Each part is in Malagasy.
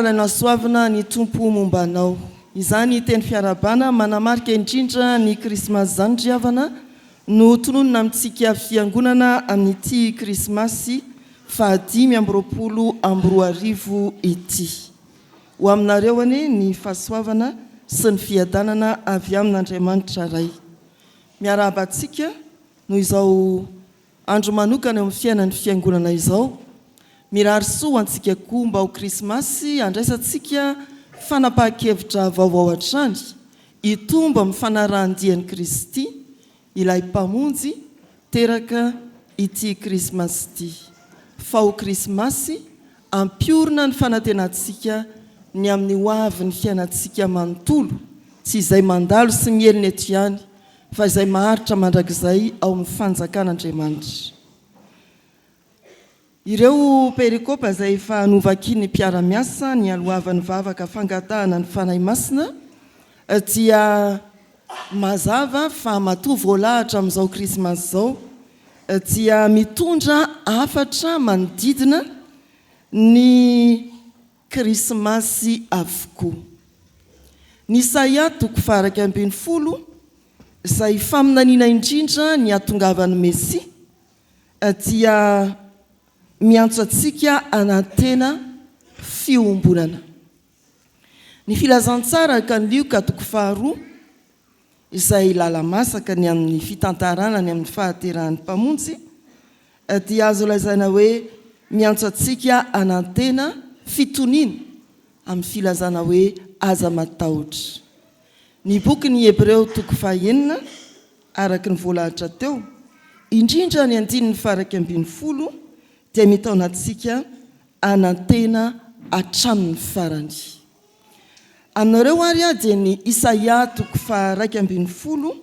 Lanasoavina ny Tompo momba anao. Izany teny fiarahabana manamarika indrindra ny Krismasy izany ry havana no tononina amintsika Fiangonana amin'ity Krismasy faha 2025 ity. Ho aminareo anie ny fahasoavana sy ny fiadanana avy amin'Andriamanitra Ray. Miarahaba antsika noho izao Andro manokana eo amin'ny fiainan'ny Fiangonana izao. Mirary soa ho antsika koa mba ho Krismasy handraisantsika fanapahan-kevitra vaovao hatrany, hitombo amin'ny fanarahan-dia an'i Kristy, ilay Mpamonjy teraka ity Krismasy ity. Fa ho Krismasy hampiorina ny fanantenantsika ny amin'ny ho avin'ny fiainantsika manontolo, tsy izay mandalo sy mihelina eto ihany, fa izay maharitra mandrakizay ao amin'ny fanjakan'Andriamanitra. Ireo perikopa izay efa novakian'ny mpiara-miasa nialohavan'ny vavaka fangatahana ny Fanahy Masina dia mazava fa matoa voalahatra amin'izao Krismasy izao dia mitondra hafatra manodidina ny Krismasy avokoa. Ny Isaia toko faha-11, izay faminaniana indrindra ny hahatongavan'ny Mesia, dia miantso antsika hanantena fiombonana. Ny Filazantsara araka an'i Lioka toko faharoa, izay lala-masaka ny amin'ny fitantarana ny amin'ny fahaterahan'ny Mpamonjy, dia azo lazaina hoe miantso antsika hanantena fitoniana amin'ny filazana hoe aza matahotra. Ny bokin'ny Hebreo toko fahenina, araka ny voalahatra teo, indrindra ny andininy faha-11, dia mitaona antsika hanantena hatramin'ny farany. Aminareo ary aho dia ny Isaia toko faha-11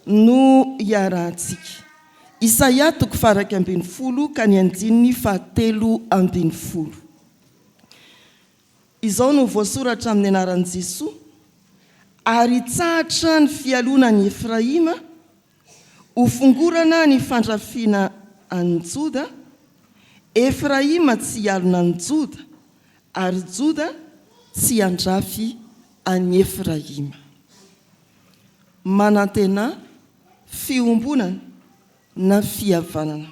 no iarahantsika. Isaia toko faha-11 ka ny andininy faha-13. Izao no voasoratra amin'ny anaran'i Jesoa, Ary hitsahatra ny fialona an'i Efraima, ho fongorana ny fandrafiana an'i Joda, Efraima tsy hialona an'i Joda, ary Joda tsy handrafy an'i Efraima. Manantenà fiombonana na fihavanana.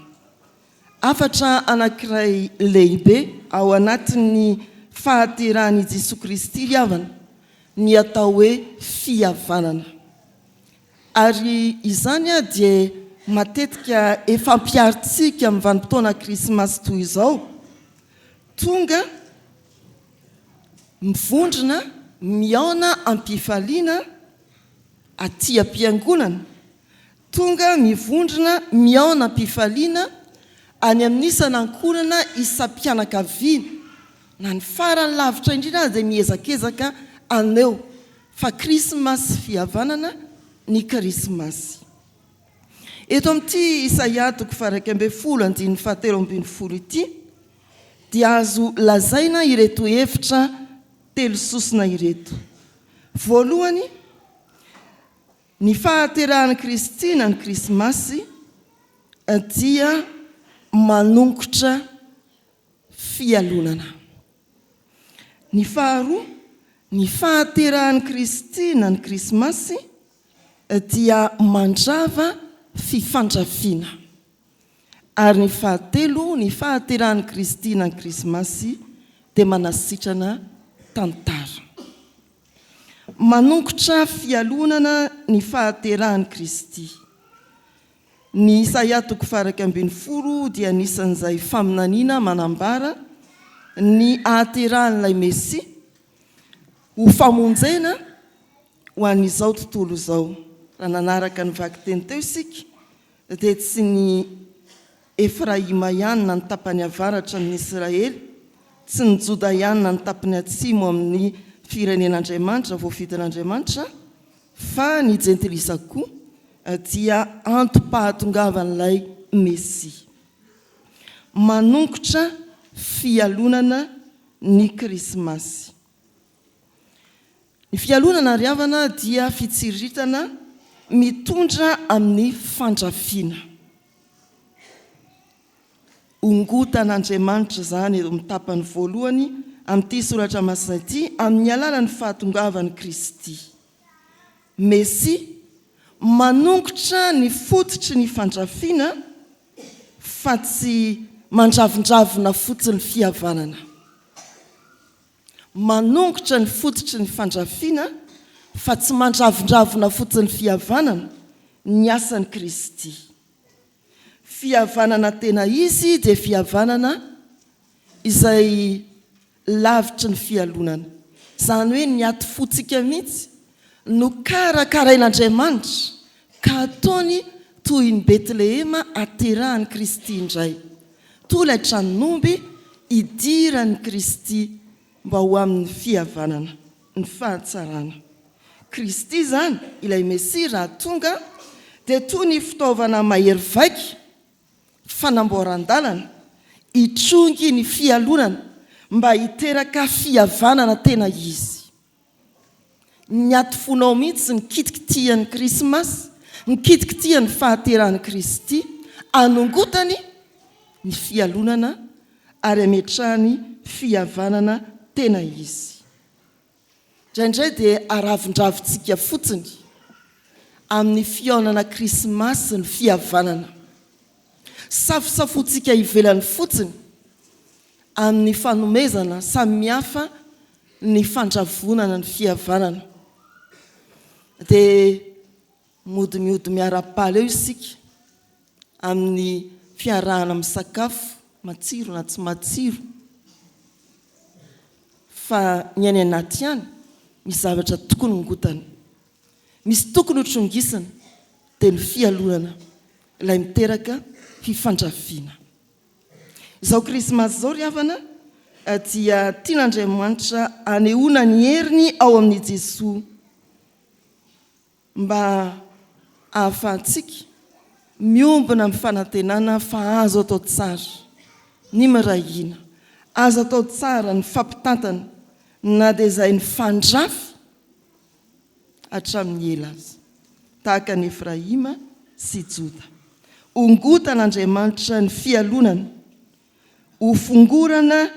Hafatra anankiray lehibe ao anatin'ny fahaterahan'i Jesoa Kristy ry havana ny atao hoe fihavanana. Ary izany dia matetika efa ampiharintsika amin'ny vanim-potoana Krismasy toy izao, tonga mivondrona mihaona am-pifaliana aty am-piangonana, tonga mivondrona mihaona am-pifaliana any amin'ny isan'ankohonana isam-pianakaviana, na ny farany lavitra indrindra aza dia mihezakezaka haneho fa Krismasy fihavanana ny Krismasy. Eto amin'ity Isaia toko faha-11 andininy faha-13 ity dia azo lazaina ireto hevitra telo sosona ireto. Voalohany, ny fahaterahan'i Kristy na ny Krismasy dia manongotra fialonana. Ny faharoa, ny fahaterahan'i Kristy na ny Krismasy dia mandrava fifandrafiana. Ary ny fahatelo, ny fahaterahan'i Kristy na ny Krismasy dia manasitrana tantara. Manongotra fialonana ny fahaterahan'i Kristy. Ny Isaia toko faha-11 dia anisan'izay faminaniana manambara ny hahaterahan'ilay Mesia ho famonjena ho an'izao tontolo izao. Raha nanaraka ny vakiteny teo isika dia tsy ny Efraima ihany na ny tapany avaratra amin'ny Israely, tsy ny Joda ihany na ny tapany atsimo amin'ny firenen'Andriamanitra, voafidin'Andriamanitra, fa ny Jentilisa koa dia antom-pahatongavan'ilay Mesia. Manongotra fialonana ny Krismasy. Ny fialonana ry havana dia fitsiriritana mitondra amin'ny fandrafiana. Ongotan'Andriamanitra izany eo amin'ny tapany voalohany. amin'ity soratra masina ity amin'ny alalan'ny fahatongavan'i Kristy. Mesia, manongotra ny fototry ny fandrafiana fa tsy mandravindravina fotsiny fihavanana. Manongotra ny fototry ny fandrafiana fa tsy mandravindravina fotsiny fihavanana ny asan'i Kristy. Fihavanana tena izy dia fihavanana izay lavitry ny fialonana. Izany hoe ny aty fontsika mihitsy no karakarain'Andriamanitra ka ataony toy ny Betlehema aterahan'i Kristy indray. Toy ilay tranon'omby idiran'i Kristy mba ho amin'ny fihavanana, ny fahatsarana. Kristy izany, ilay Mesia, raha tonga, dia toy ny fitaovana mahery vaika, fanamboaran-dalana, hitrongy ny fialonana mba hiteraka fihavanana tena izy. Ny ato fonao mihitsy ny kitikitihan'ny Krismasy, ny kitikitihan'ny fahaterahan'i Kristy, anongotany ny fialonana ary ametrahany fihavanana tena izy. Indraindray dia aravondravintsika fotsiny amin'ny fihaonana Krismasy ny fihavanana. Safosafointsika ivelany fotsiny amin'ny fanomezana samihafa ny fandravonana ny fihavanana. Dia mody miody miara-paly eo isika amin'ny fiarahana misakafo, matsiro na tsy matsiro, fa ny any anaty ihany misy zavatra tokony hongotana, misy tokony hotrongisina, dia ny fialonana ilay miteraka fifandrafiana. Izao Krismasy izao ry havana dia tian'Andriamanitra hanehoana ny heriny ao amin'i Jesoa mba hahafahantsika miombona amin'ny fanantenana fa azo atao tsara ny miray hina, azo atao tsara ny fampitantana na dia izay nifandrafy hatramin'ny ela aza, tahaka an'i Efraima sy Joda. Hongotan'Andriamanitra ny fialonana, hofongorana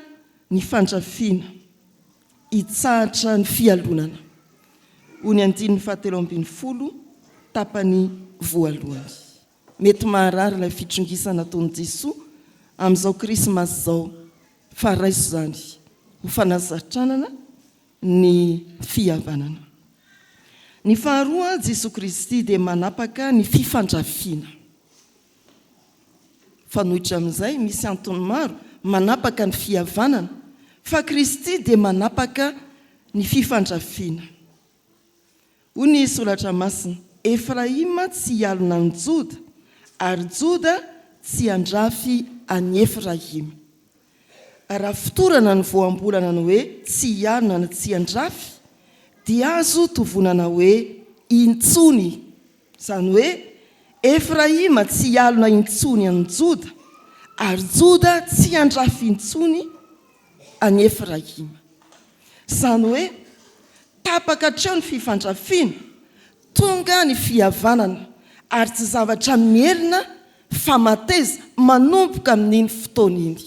ny fandrafiana, hitsahatra ny fialonana. Hoy ny andininy fahatelo ambinifolo, tapany voalohany. Mety maharary ilay fitrongisana ataon'i Jesoa amin'izao Krismasy izao, fa raiso izany ho fanasitranana ny fihavanana. Ny faharoa, Jesoa Kristy dia manapaka ny fifandrafiana. Mifanohitra amin'izay, misy antony maro manapaka ny fihavanana, fa Kristy dia manapaka ny fifandrafiana. Hoy ny Soratra Masina, Efraima tsy hialona an'i Joda, ary Joda tsy handrafy an'i Efraima. Raha fotorana ny voambolana ny hoe tsy hialona na tsy handrafy, dia azo tovonana hoe intsony. Izany hoe, Efraima tsy hialona intsony an'i Joda, ary Joda tsy handrafy intsony an'i Efraima. Izany hoe, tapaka hatreo ny fifandrafiana, tonga ny fihavanana, ary tsy zavatra mihelina fa mateza manomboka amin'iny fotoana iny.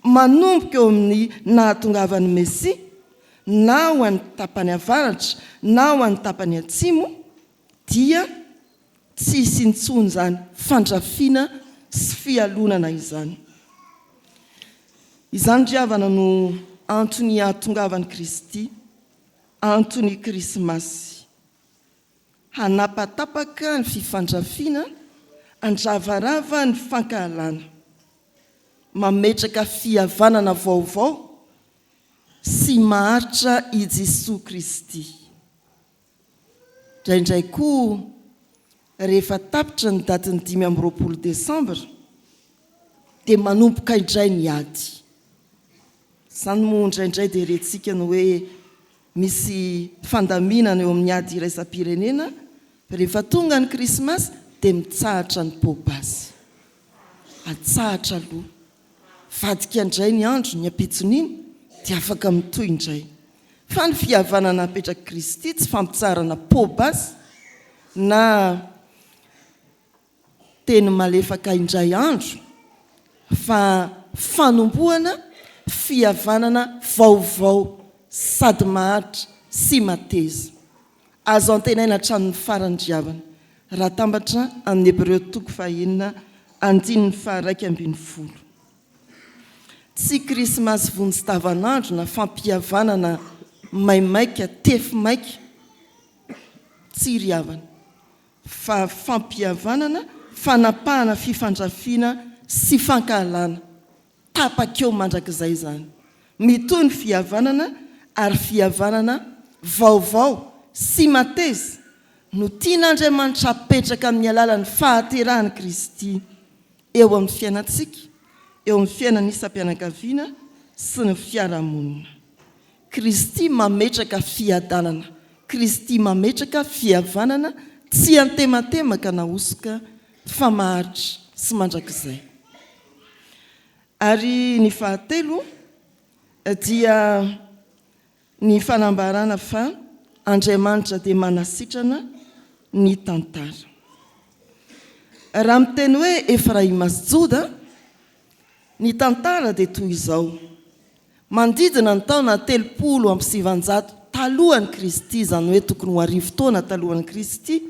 Manomboka eo amin'ny nahatongavan'ny Mesia, na ho an'ny tapany avaratra na ho an'ny tapany atsimo, dia tsy hisy intsony izany fandrafiana sy fialonana izany. Izany ry havana no antony hahatongavan'i Kristy, antony Krismasy. Hanapatapaka ny fifandrafiana, handravarava ny fankahalana. Mametraka fihavanana vaovao sy maharitra i Jesoa Kristy. Indraindray koa rehefa tapitra ny datin'ny 25 desambra dia manomboka indray ny ady. Izany moa indraindray dia rentsika ny hoe misy fandaminana eo amin'ny ady iraisam-pirenena fa rehefa tonga ny krismasy dia mitsahatra ny poa-basy. Atsahatra aloha. Vadika indray ny andro ny ampitson'iny dia afaka mitohy indray. Fa ny fihavanana apetrak'i Kristy tsy fampitsaharana poa-basy na teny malefaka indray andro fa fanombohana. Fihavanana vaovao sady maharitra sy mateza. Azo antenaina hatramin'ny farany ry havana, raha atambatra amin'ny Hebreo toko fahenina andininy faha-11. Tsy Krismasy vonjy tavanandro na fampihavanana maimaika tefy maika, tsia ry havana, fa fampihavanana, fanapahana fifandrafiana sy fankahalana. Tapaka eo mandrakizay izany. Mitohy ny fihavanana ary fihavanana vaovao sy mateza no tian'Andriamanitra hapetraka amin'ny alalan'ny fahaterahan'i Kristy eo amin'ny fiainantsika, eo amin'ny fiainan'ny isam-pianakaviana sy ny fiarahamonina. Kristy mametraka fiadanana, Kristy mametraka fihavanana tsy antemantemaka na hosoka fa maharitra sy mandrakizay. Ary ny fahatelo dia ny fanambarana fa Andriamanitra dia manasitrana ny tantara. Raha miteny hoe Efraima sy Joda, ny tantara dia toy izao, Manodidina ny taona 930 talohan'i Kristy, izany hoe tokony ho arivo taona talohan'i Kristy,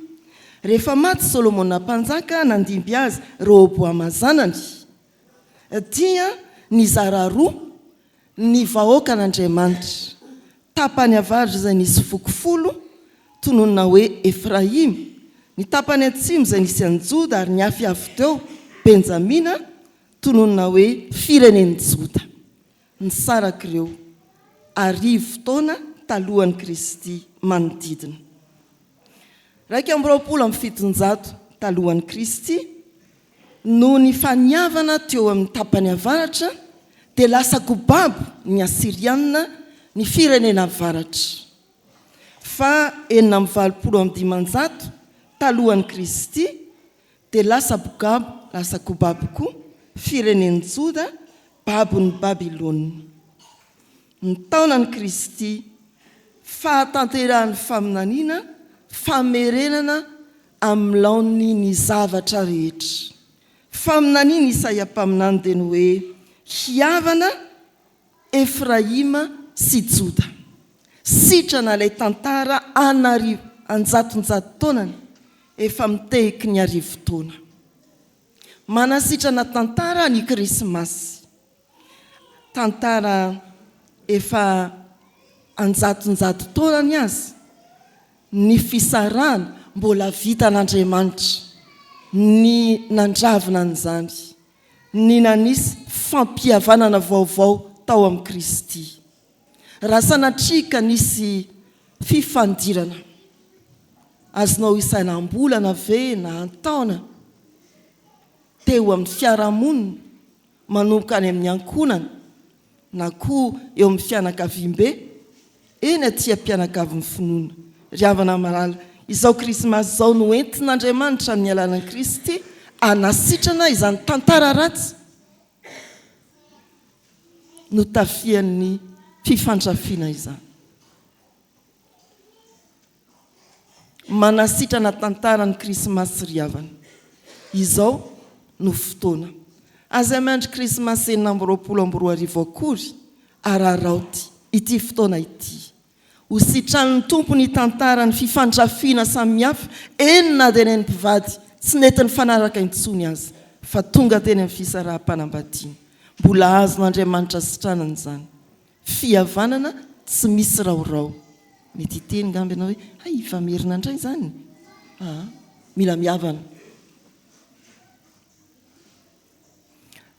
rehefa maty Solomona Mpanjaka nandimby azy Rehoboama zanany, dia nizara roa ny vahoakan'Andriamanitra, tapany avaratra izay nisy foko folo, tononina hoe Efraima, ny tapany atsimo izay nisy an'i Joda ary niafy avy teo, Benjamina, Tononina hoe firenen'i Joda. Nisaraka ireo, arivo taona talohan'i Kristy manodidina. 721 talohan'i Kristy, noho ny faniavana teo amin'ny tapany avaratra, dia lasa kobabo ny Asyrianina ny firenena avaratra. Fa 586 talohan'i Kristy, Dia lasa bogabo, lasa kobabo koa, firenen'i Joda, babon'i Babylona. Ny taonan'i Kristy, fahatanterahan'ny faminaniana, famerenana amin'ny laoniny ny zavatra rehetra. Faminanian'i Isaia mpaminany dia ny hoe hihavana Efraima sy Joda. Sitrana ilay tantara an'arivo, an-jatonjato taonany, efa mitehiky ny arivo taona. Manasitrana tantara ny Krismasy. Tantara efa an-jatonjato taonany aza ny fisarahana mbola vitan'Andriamanitra ny nandravina an'izany. ny nanisy fampihavanana vaovao tao amin'i Kristy. Raha sanatria ka nisy fifandirana, azonao isaina am-bolana ve na an-taona, teo amin'ny fiarahamonina, manomboka any amin'ny ankohonana, na koa eo amin'ny fianakaviambe, eny aty am-pianakavin'ny finoana. Ry havana malala, izao Krismasy izao no entin'Andriamanitra amin'ny alalan'i Kristy hanasitrana izany tantara ratsy notafihan'ny fifandrafiana izany. Manasitrana tantara ny Krismasy ry havana. Izao no fotoana. Aza miandry Krismasy 2026 akory, araraoty ity fotoana ity. Ho sitranin'ny Tompo ny tantara ny fifandrafiana samihafa, eny na dia ny mpivady tsy nety nifanaraka intsony aza fa tonga teny amin'ny fisaraham-panambadiana. Mbola azon'Andriamanitra sitranana izany. Fihavanana tsy misy raorao. Mety hiteny ngamba ianao hoe, hay hifamerina indray izany? Aa, mila mihavana.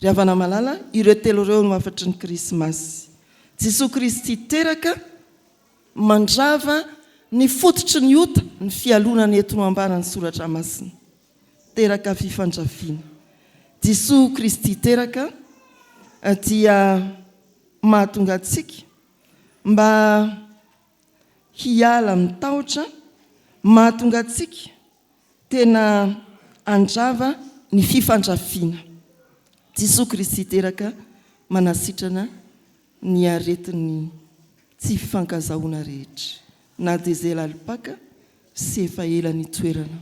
Ry havana malala, ireo telo ireo no hafatry ny Krismasy. Jesoa Kristy teraka, mandrava ny fototry ny ota, ny fialonana eto no ambaran'ny Soratra Masina. Teraka fifandrafiana. Jesoa Kristy teraka dia mahatonga antsika mba hiala amin'ny tahotra, mahatonga antsika tena handrava ny fifandrafiana. Jesoa Kristy teraka manasitrana ny aretin'ny tsy fifankazahoana rehetra, na dia izay lalim-paka sy efa ela nitoerana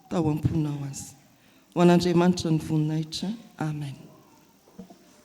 tao am-ponao aza. Ho an'Andriamanitra ny voninahitra. Amen.